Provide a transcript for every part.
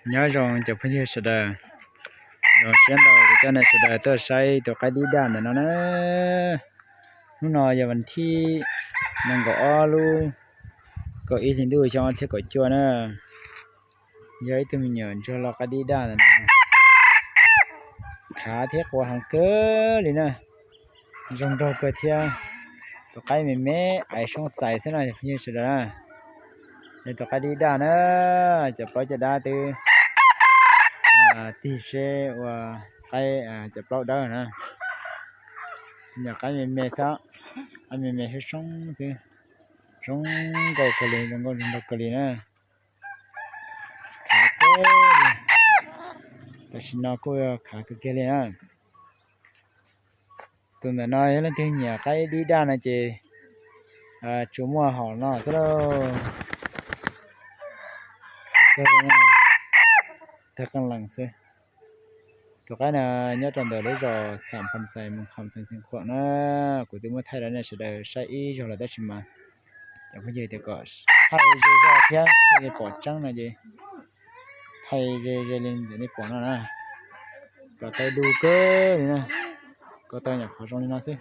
Nyob zoo cov phooj ywg sawv daws, zoo siab ntau kuv coj nej sawv daws tuaj saib tus qaib dib daj ntawm no na. Hnub no yog vas thib nees nkaum ob lub kaum ib hli ntuj xyoo ob txhiab kaum cuaj na. Yog ib tug me nyuam ntsuag loj qaib dib daj ntawm no, khav thiab qua heev kawg li na. Zoo nraug kawg thiab. Tus qaib me me aiv soob xais xwb no phooj ywg sawv daws na. Yog tus qaib dib daj na, cov plaub caj dab twb tig seb ua qaib cov plaub dawb na. Yog qaib me me xwb, qaib me me soob soob xwb. Zoo nkauj kawg li, zoo nkauj zoo nraug kawg li na. Tam sim no kuj khav kawg kiag li na. Tus ntawm no yog leej twg nyiam qaib dib daj no ces tsuas muaj hom no xwb lauj. Tawg qeej lees xwb. Tus qaib no nyob rau ntawm lub zos Xam Phas Xais, Moos Kham, xeev Xeev Khuam na. Kuv twb muab thaij rau nej sawv daws saib ib zaug lawm tab sis mas cov phooj ywg tias kom thaij ze zog thiab thiaj li pom tseeb no ces thaij ze ze li ntawm nej pom no na. Ko taw du kawg li na, ko taw nyuam qhuav zoo li no xwb.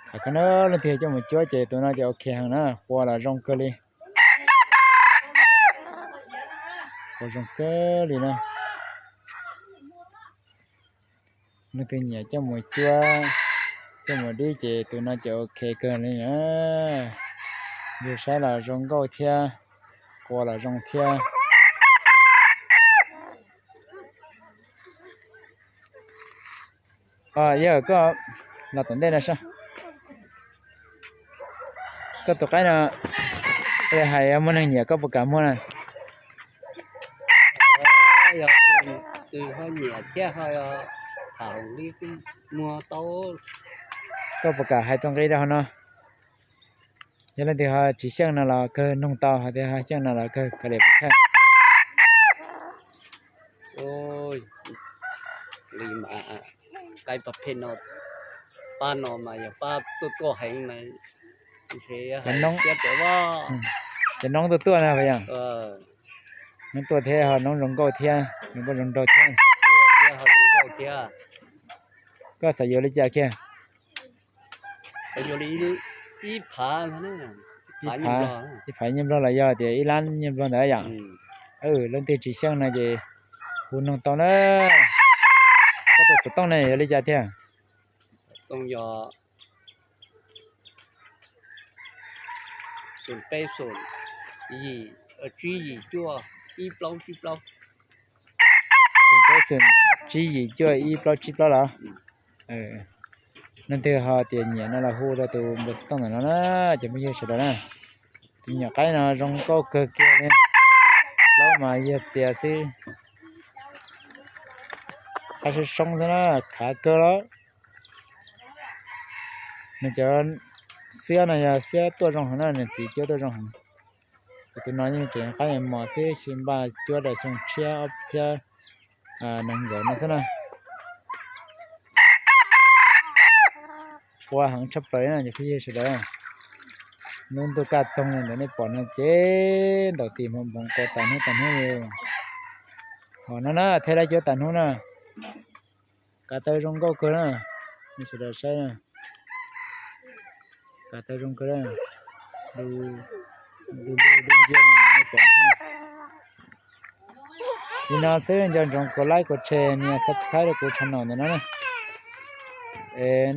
Tham koj na, leej twg coj mus cuab ces tus no ces ok heev na, qua los zoo kawg li. Qua zoo kawg li na. Leej twg nyiam coj mus cuab, coj mus dib ces tus no ces ok kawg li na. Yus saib los zoo nkauj thiab, qua los zoo thiab. Yog koj los tom ntej no saib. Koj tus qaib no, hais muaj neeg nyiam koj puas kam muag na? Yog tus ho nyiam thiab ho tham li muag tau. Koj puas kam hais tuaj nqi rau hauv no? Yog leej twg ho tsis xyeej no los kawg noog tau, hais tias ho xyeej no los kawg kav liam pub thaij. Li mas qaib pab phem no, pab no mas yog pab tuaj tuaj heev na. Cov noob tuaj tuaj na yog, noob tuaj thiab ho noob zoo nkauj thiab, zoo nkauj zoo nraug thiab. Koj xav yuav li cas kiag? Ib phav nyiaj nplog los yog tias ib lab nyiaj nplog ntawd yom? Leej twg tsis xyeej no ces hu noog tau na. Koj tus xov tooj ne yog li cas tiag? Tsib yim cuaj ib plaub tsib plaub los? Leej twg ho tias nyiam no los hu rau tus npawb xov tooj ntawm no na, cov phooj ywg sawv daws na. Tus nyuam qaib no zoo nkauj kawg kiag li, plaub mas yog txias xwb. Qaib soob soob xwb na, khav kawg los. Nws cov xiab no yog xiab tuaj zoo heev na, nws txiv cuab tuaj zoo heev. Tus no yeej tseem qaib mos xwb, xyov npaj cuab rau xyoo tshiab ob txhiab nees nkaum no xwb na. Qua heev tshaj plaws na cov phooj ywg sawv daws. Lub ntuj kaj txoog li ntawd nej pom no ces ntaus tis hmoov npoov qua tas hnub tas hnub li. Hos no na, thiaj li cuab tas hnub na. Kav taw zoo nkauj kawg na, nej sawv daws saib na. Kav taw zoo kawg na, du du du nciab. Li no xwb, nco ntsoov kuv like, kuv share, nias subscribe rau kuv channel ntawm no na.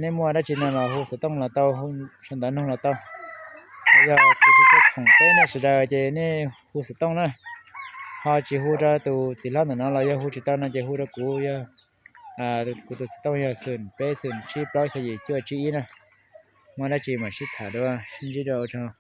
Nej muaj dab tsi no los hu xov tooj los tau, sau ntawv noog los tau. Yog kuv tsis tshua khoom teb nej sawv daws ces nej hu xov tooj na. Ho tsis hu rau tus txiv hlob ntawm no los yog hu tsis tau no ces hu rau kuv, yog kuv tus xov tooj yog xoom peb xoom tsib plaub xya yim cuaj tsib ib na. Muaj dab tsi mam sib tham dua, sib ntsib dua ua tsaug.